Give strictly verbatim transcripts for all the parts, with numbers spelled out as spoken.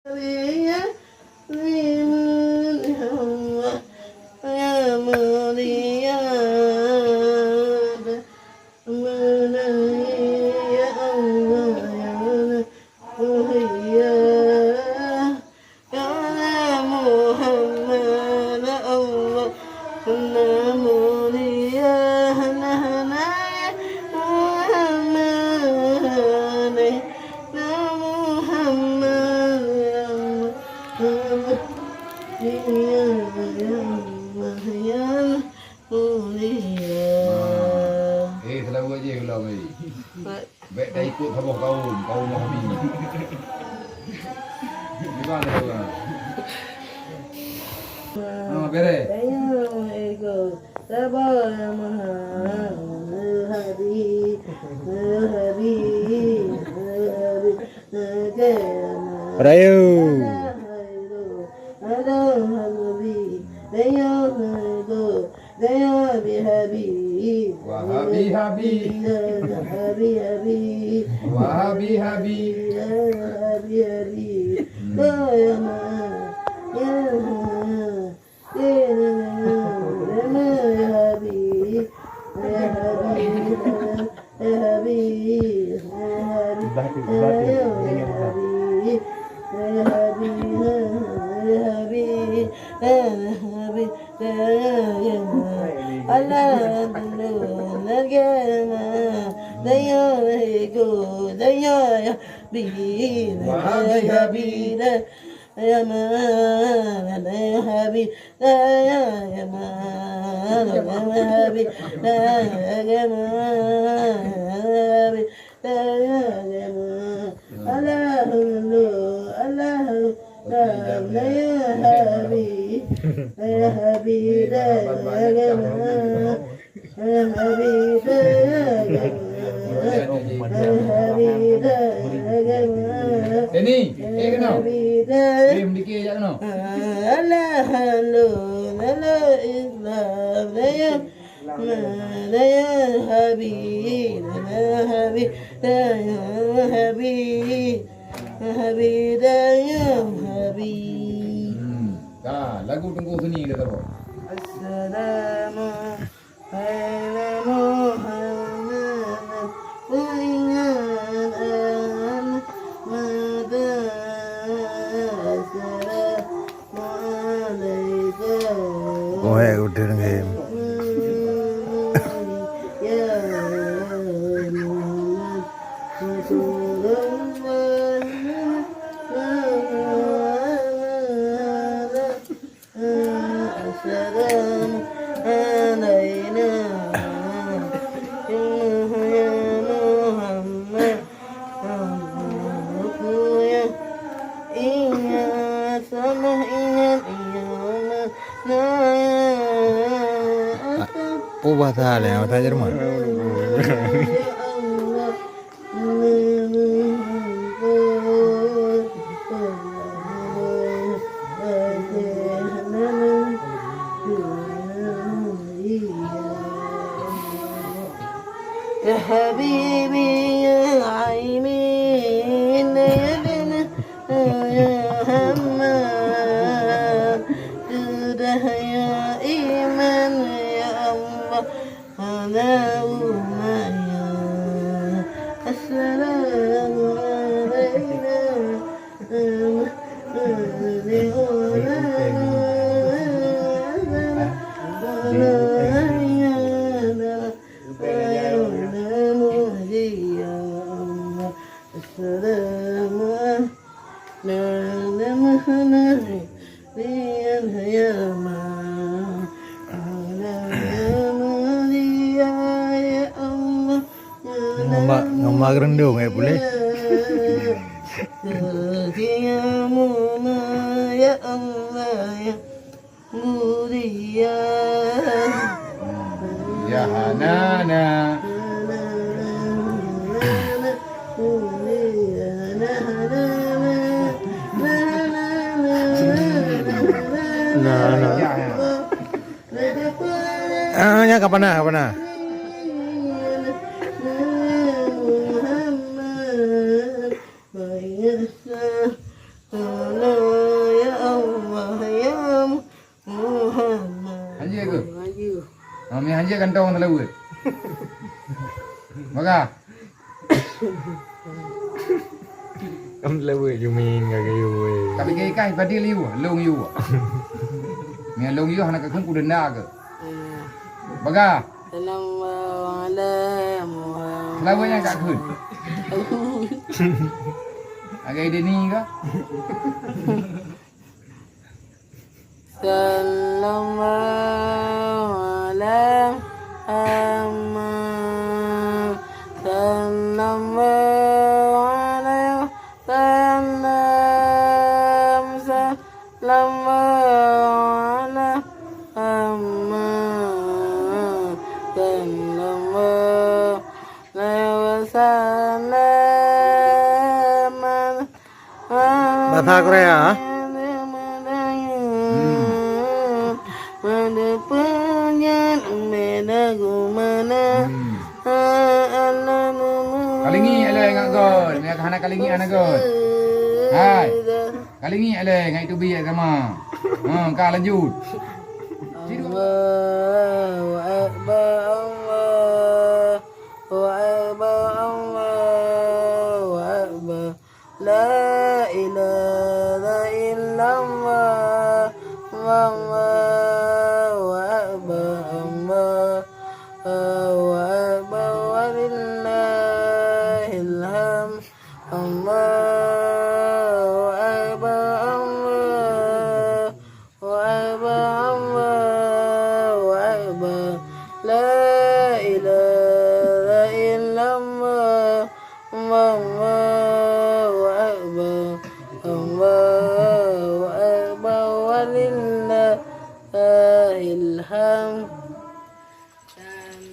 Ya mulia, ya Allah, ya mulia. Ya Muhammad, Allah, na mulia, na, na, Muhammad, na Muhammad, ya Allah, ya Allah, ya mulia. Eh, selalu aja ulang tadi. Bèk taikot saboh kaum, kaum Wahabi. Gimana orang? Ah, beres. Rayu. Daya habi habi. Wahabi habi. Habi habi. Wahabi habi. Habi habi. Hmm. Daya ma. Ya. Ya. Ya habi. Ya habi. Ya habi, ya habi, ya habi, ya habi, ya habi, ya habi, ya habi. Alhamdulillah, ya habi, ya habi, ya habi. Ya ma, ya habi, ya, ya ma, ya habi, ya, ya ma, ya habi, ya, ya ma. Allahu, Allahu, ya habi, ya habi, ya, ya ma. Ini, eh, kena. Eh, mendikir jak kena. Hmm. Dah, lagu Teungku Sunyi dah tahu. Assalamu Hai Muhammad, peuingat alam mata, assalamualaikum. Oh, hai, udah dengar. Ya Muhammad, Rasulullah. Assalamu alaina, ya Muhammad. Aku ya ingat, sama ingat, ya Allah. Ubah tak ada, ubah tak ada rumah. Ya Allah. Ya habibi, ya aini, ya Muhammad, sudah ya iman, ya Allah. Ala Umayyah. Assalamu alaina. Assalamu Ngon ma-, ngon ma geurendong, eh, puléh. Ya Allah, ya mulia. Ya Hanana. Nah, nah. Ah, nyan ka panas, ka panas. Nyan hanjeuet kantong seulaweuet. Bagah. Kam seulaweuet Jumin ka geuyue. Tapi keu ikan padi liu, long yu. Nyan long yu hana kakheun ku denda ke. Bagah. Sallallahu ala Muhammad. Seulaweuet nyan kakheun. Agai deni ka. Sallallahu ala Muhammad. Sallallahu ala Muhammad. Sallallahu ala Muhammad. Sallallahu alaihi wasallam. Bahasa Korea, ha? Hmm. Hmm. Kalingi ilèe ngat göt. Nyang hana kalingi hana göt. Hai. Kalingi ilèe ngat itu biet sama. Ha, ka lanjut. Allahu Akbar, Allahu Akbar, Allahu Akbar. La ilaha illallah, wallahu akbar, Allahu akbar, walillahil hamd. Allahu akbar, Allah. Allahu akbar, Allahu akbar. La ilaha illallah. Allahu akbar. Allahu akbar. Walillahil hamd.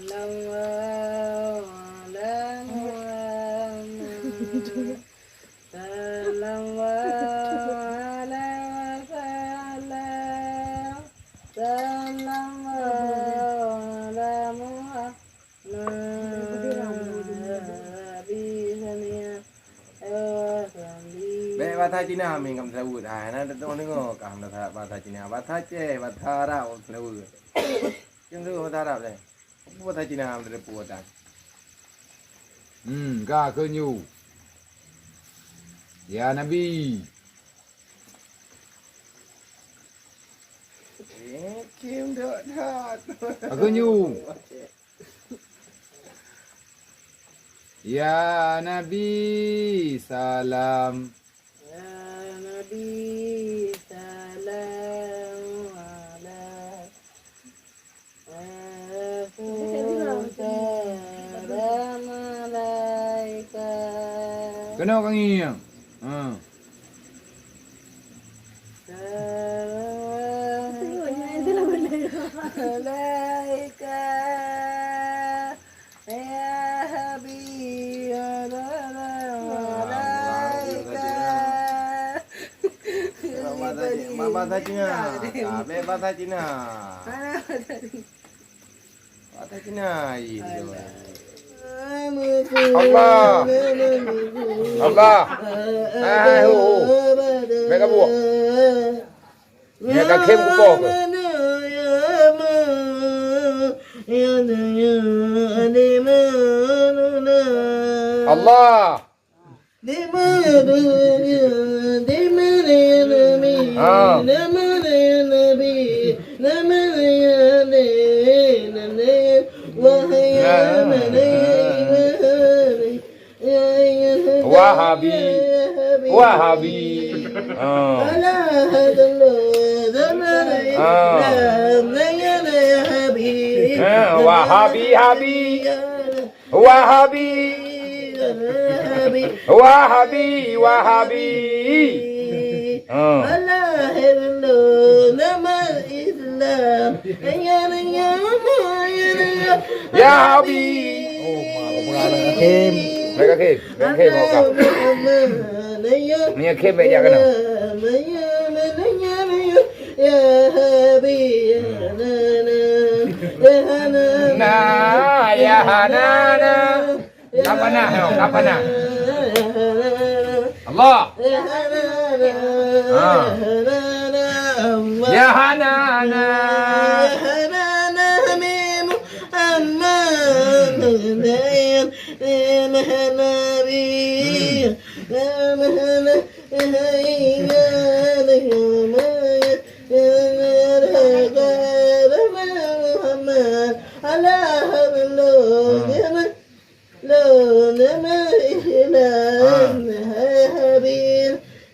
Sallallahu ala Muhammad. Sallallahu alaihi wasallam. Sallallahu ala Muhammad. Bèk bahasa Cina min kam seulaweuet. Hai, na teuntèe deungö kah bahasa, bahasa Cina, bahasa Aceh, bahasa Arab seulaweuet. Cuma bahasa Arab deh. Peue that Cina meuteupeue that? Hmm, ka kheun yue. Ya Nabi. Eh, kim dok that. Ka kheun yue. Ya Nabi, salam. Ya Nabi, salam alaika. Aku salam alaika. Keunoe ka ngieng. Ha. Salam alaika. Ya Habib, salam alaika. Bahasa Cina. Bahasa Cina. Bahasa Cina. Allah. Allah. Ah, hu, hu. Mega buah. Nyang ka khem kupo keuh. Allah. Ah. Wahabi. Wahabi. Ah. Ah. Ah, Wahabi, Habi. Wahabi. Wahabi, Wahabi. Ah. Ya Habib. Mereka khém, mereka khém, mereka. Ni khém bèk jak keunoe. Ya Habib, ya Hanana, ya Hanana. Na, ya Hanana. Ka panas, ya, ka panas. Allah. Ha. Ya Hanana. Nabi. Muhammad. Ala. Ah. Ah.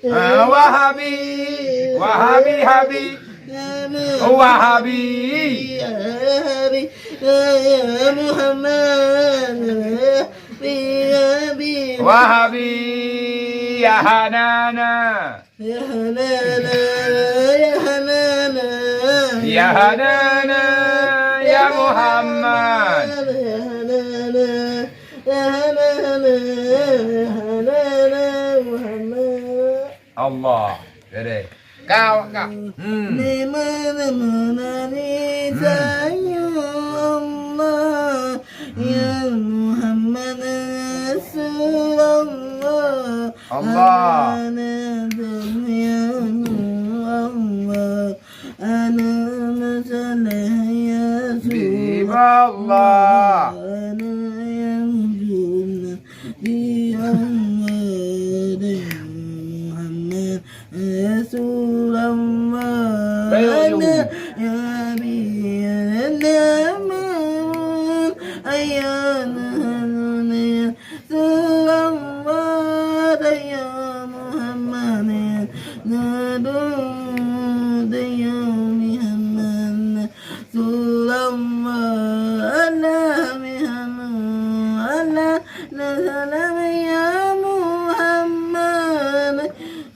Ah, Wahabi. Wahabi, Habi. Wahabi. Ya Muhammad. Wahabi. Ya Hanana. Ya Hanana, ya Hanana. Ya Hanana, ya Muhammad. Ya Hanana, ya Hanana, ya Hanana Muhammad. Allah. Jadi, kau, kau. Hmm. Di mana-mana ni sayang Allah. Ya Muhammad Rasulullah. Allah. Ana sayang Allah. Ana masalah ya Rasulullah. Ana yang juna di Allah dan Muhammad Rasulullah. Baik, ya. Nabi, ya Nabi, ayana Rasulullah, ya Muhammad, ya Nabi, ya Muhammad, Rasulullah, ala Muhammad, ala Nabi, ya Muhammad.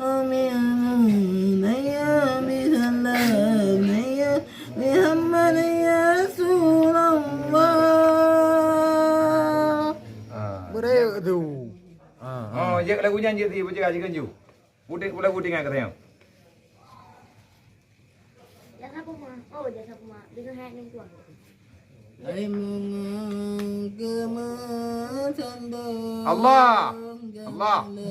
Amin. Ya Nabi salam, ya Muhammad, ya Rasulullah. Ah. Beureuek tu. Ah, ah. Oh, jak lagu nyan, jak si, beujaga, jak ganju. Udeh, lagu tinggai katanya. Jasa puma. Oh, jasa puma. Dengan hayat yang kuat. Hai mungon keumeusandong. Allah. Allah. Nama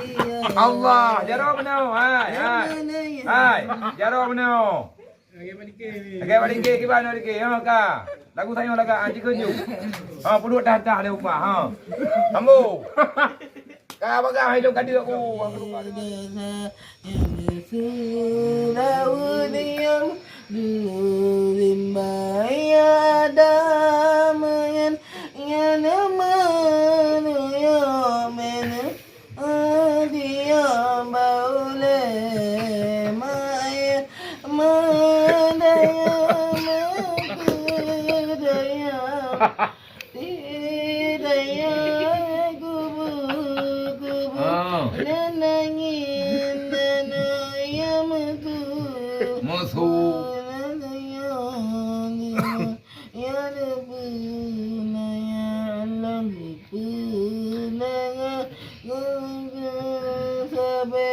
dia. Allah. Jaroe meunoe. Hai, hai. Nama dia. Hai. Jaroe meunoe. Agak balik ke. Agak balik ke, kiban balik ke. Ha, ka. Lagu sayang laga, ha, jikeunju. Ha, peuduek dah-dah lé upah. Ha. Ambo. Ka bagah hai lôn ka deuk ku. Nyang seulaweuet nyang geurimbai Adam nyan, nyan meunyoe meunan dia baulée maya meudaya meukeudaya. Di dayah kubu-kubu. Ah. Nan angin nan ya meutu. Meusu. Nan ya ni ya lebu na ya lam lebu na ya. Sabe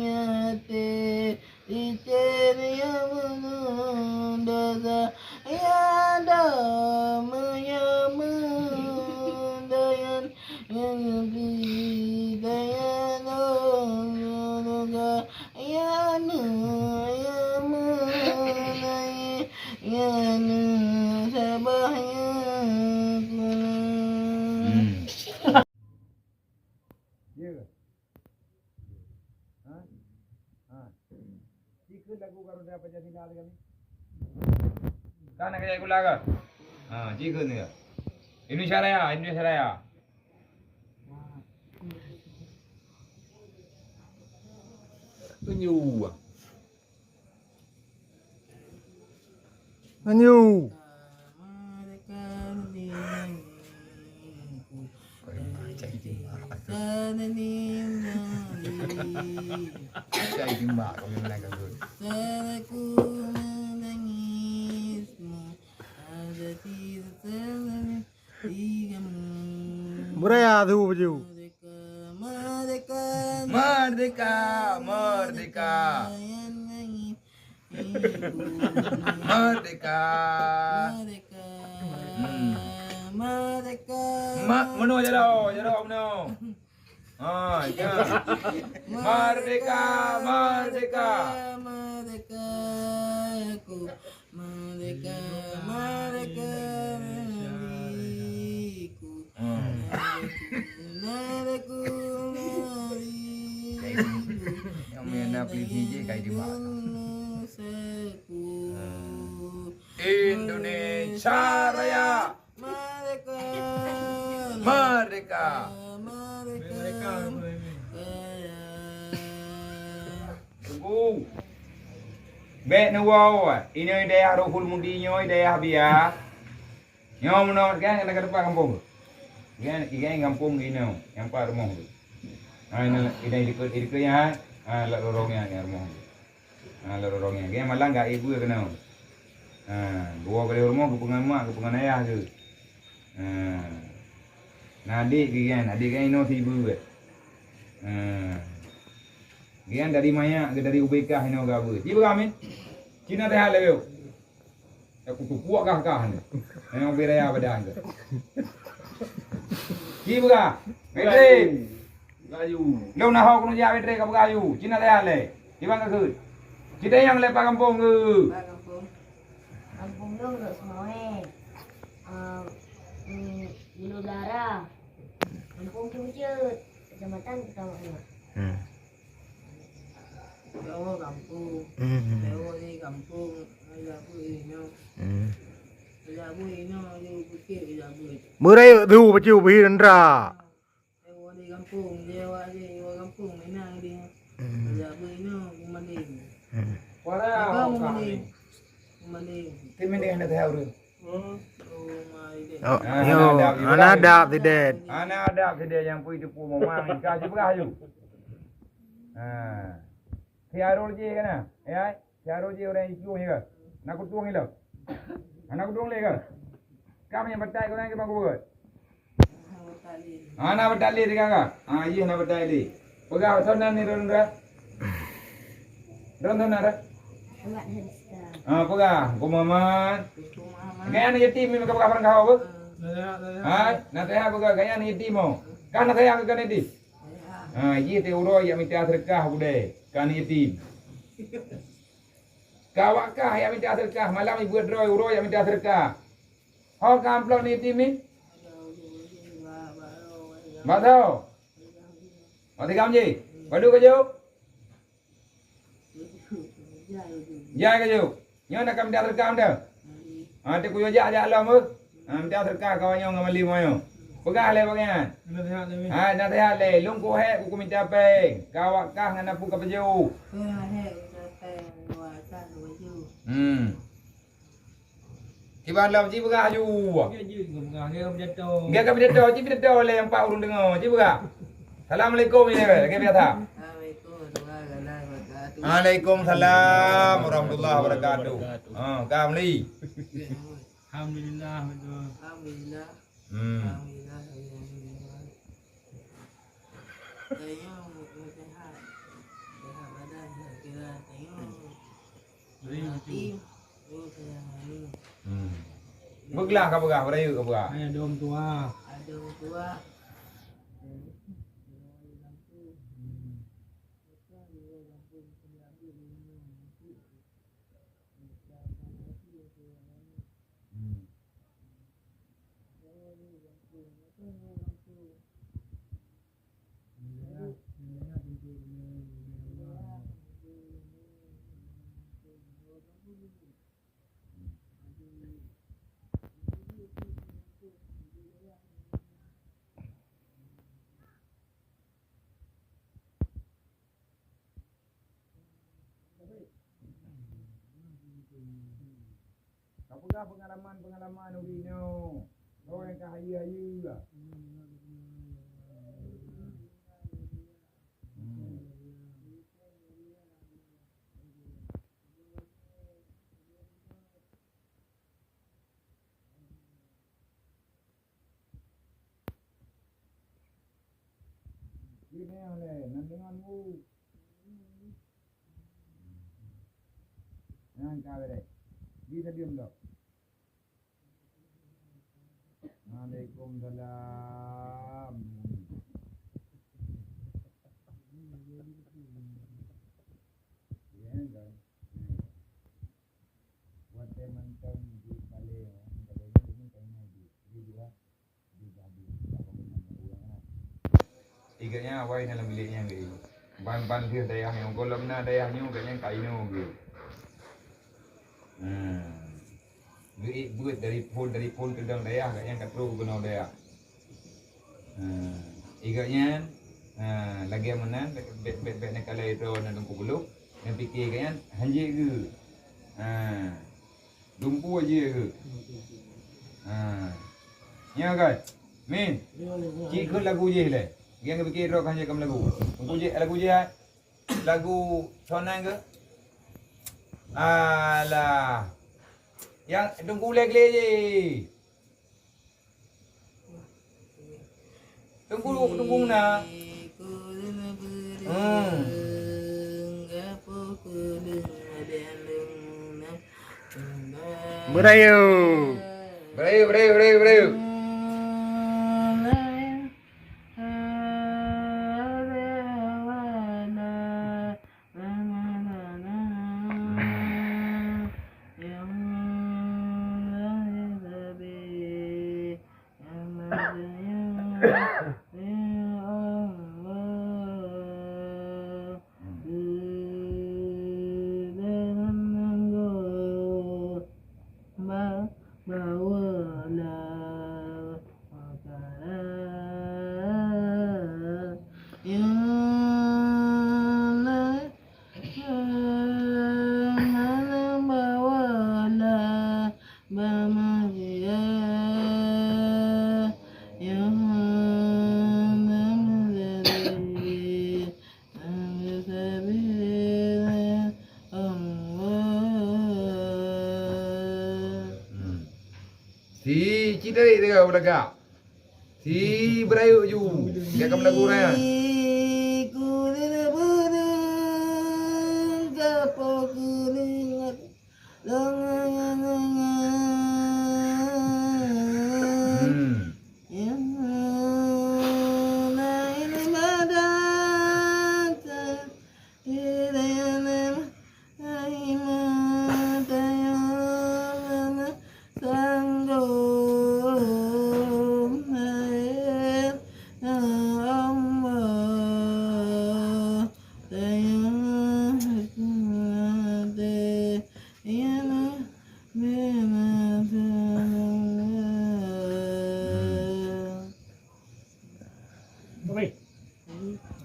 ya te. Icen nyang meungeundosa, ya damai nyang meundayan, nyang geubri daya lôn, ya neuk, ya meunai, ya neuk sabah, ya keunan. Hmm. Ya. Ha? Ha. Jikheun lagu Garuda Pancasila lé kami. Ka na kajak gula ka? Ha, jikheun ka. Indonesia Raya, Indonesia Raya. Tunjuk. Hanyu. Merdeka, merdeka, merdeka. Merdeka. Merdeka. Hmm. Merdeka. Ma-, meunoe jaroe, jaroe meunoe. Ha, ya. Merdeka, merdeka. Merdeka, merdeka. Merdeka, merdeka. Yang mana peliti je kai di mana? Indonesia Raya. Merdeka! Merdeka! Merdeka! Tunggu. Bèk neuwoe, inoe dayah Ruhul Mudi nyoe dayah biasa. Nyoe meunoe kan keuneuk ka teumpat gampông. Kan, kan gampông inoe, nyang pat rumoh tu. Ha, inoe, inoe dikeue, dikeue nyan, ha, lam lorong nyan, nyan rumoh tu. Ha, lôn rong nyan. Geumalang ka ibu keunoe. Ha, dua kali rumoh geupeungon mak, geupeungon ayah geuh. Ha. Na adék geuh nyan, adék geuh inoe sibu geuh. Ha. Geuh nyan dari manyak geuh dari ubé kah inoe geuh abu. Ci beurah min? Ci na teuhat lé yuk. Aku tupuak kah kah ni. Memang ubé raya badan geuh. Ci beurah. Melayu. Melayu. Lôn na ho keuneuk jak baterai ka peugah yu. Cina tayah lé. Kiban ka kheun. Cita nyang lé pat gampông keu. Pat gampông. Gampông lôn Lhokseumawe. Ah, hmm, Bulu Dara. Gampông Ceucet, Kecamatan Kota Maklum. Hmm. Jawa gampông. Hmm. Jawa ni gampông. Jawa ni no. Hmm. Jawa ni no, ni bukit Jawa. Beurayeuk tu bacu beuhi rendra. Lewat di gampông, lewat di, lewat gampông, Minang di. Hmm. Lewat di inoe, Pemaling. Hmm. Abang Pemaling. Pemaling. Ti Minang na teuhah ureueng. Hmm. Oh, mai deh. Oh, ah, yo, ana adab, ana adab sideh. Ana adab sideh nyang pui teupeu momang, ka sibeurah yu. Ha. Si Arul je kana? Ya. Syaro jih ureueng ikôt nyoe ka. Na kutueng ilong. Na kutueng lé ka. Ka meunyo batai ureueng ke bang kubeuet. Hana batai lé ka. Ah, yeh na batai lé. Peugah sonan ni ron dah. Ron sonan dah. Ah, peugah. Ku Muhammad. Gaya ni yatim ni ka peugah barang kau apa? Ha? Na teuhah peugah gaya ni yatim oh. Kan na teuhah ke kan yatim? Ha, jih teuh uroe jak mita seudeukah budai. Kan yatim. Ka wakah jak mita seudeukah, malam ibuet droe uroe jak mita seudeukah. Ho ka amplop ni yatim ni? Bak soe? Bak tikam jih? Padub ka jok? Jai ka jok? Nyoe na ka mita seudeukah dah? Ha, teuh kuyue jak, jak lom, eh. Ha, mita seudeukah kawan nyoe ngon mali moe nyoe. Peugah lé bak nyan. Ha, naseuhat lé. Lôn kuhek ku mita péng. Ka wakah ngon apui ka pajôh. Hmm. Kiban lom ci peugah aju. Enggak ka pidato, ci pidato lé empat ureueng deungoe, ci peugah. Assalamualaikum, ya, lagi biasa. Waalaikumsalam warahmatullahi wabarakatuh. Ha, ka Meli. Alhamdulillah, betul. Alhamdulillah. Hmm. Alhamdulillah, alhamdulillah. Tengok, sehat. Sehat badan, sehat pikiran. Tengok. Hati. Oh, sayang ni. Hmm. Beuglah ka peugah, beurayeuk ka peugah. Hai, dom tuha. Hai, dom tuha. Hmm. Ka peugah peungalaman-peungalaman ureueng inong. Soe nyang ka hayeue-hayeue. Hmm. Jih nyoe lé, nan deungon bu. Nyan ka beureh. Jih tadiam dok. Waalaikumsalam. Iya kan? Watèe mantong di paleng, paleng nyoe kaina di, di dua, di jadi, apa namanya, ureueng kan. Nyan awai na lam bilék nyan geuék. Ban-ban lheueh dayah nyoe, gohlom na dayah nyoe geuh nyan ka inoe geuh. Hmm. Geuék beuet dari phon, dari phon keudong dayah geuh nyan ka troh keunoe dayah. Hmm. Igeuh nyan, ha, lagèe meunan, bèk, bèk, bèk, bèk neukalon droe na Teungku Buluk. Nyang pike geuh nyan hanjeuet geuh. Ha. Dumpeue jih geuh. Ha. Nyoe kan? Min. Cit kheun lagu jih lé. Nyang geupike droe kan jih kam lagu. Lagu jih, lagu jih, ha? Lagu sonan geuh. Alah. Nyang Teungku lé glé jih. Teungku, Teungku na. Hmm. Beurayeuk. Beurayeuk, beurayeuk, beurayeuk, beurayeuk. Hmm. Si, cit dari dia belagak. Si beurayeuk ju. Dia akan belagu raya. Hmm.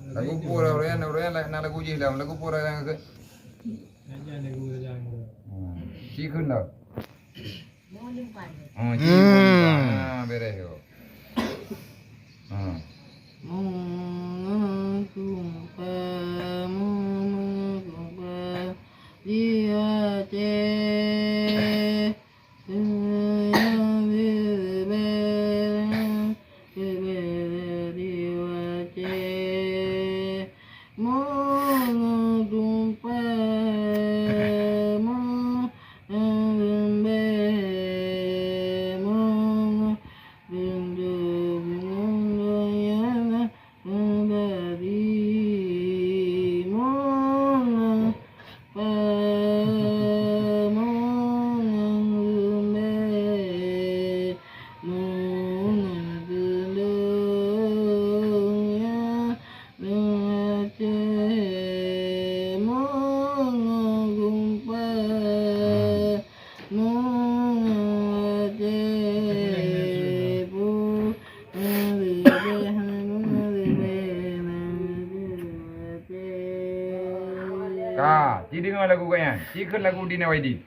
Lagu peue lah, ureueng, ureueng na lagu jih lam, lagu peue lah nyang ke? Hmm. Ci kheun dah. Oh, ci kheun. Hmm. Ah, beres tu. Hmm. Ka, ci deungoe lagu gobnyan. Ci kheun lagu Dina Waidi.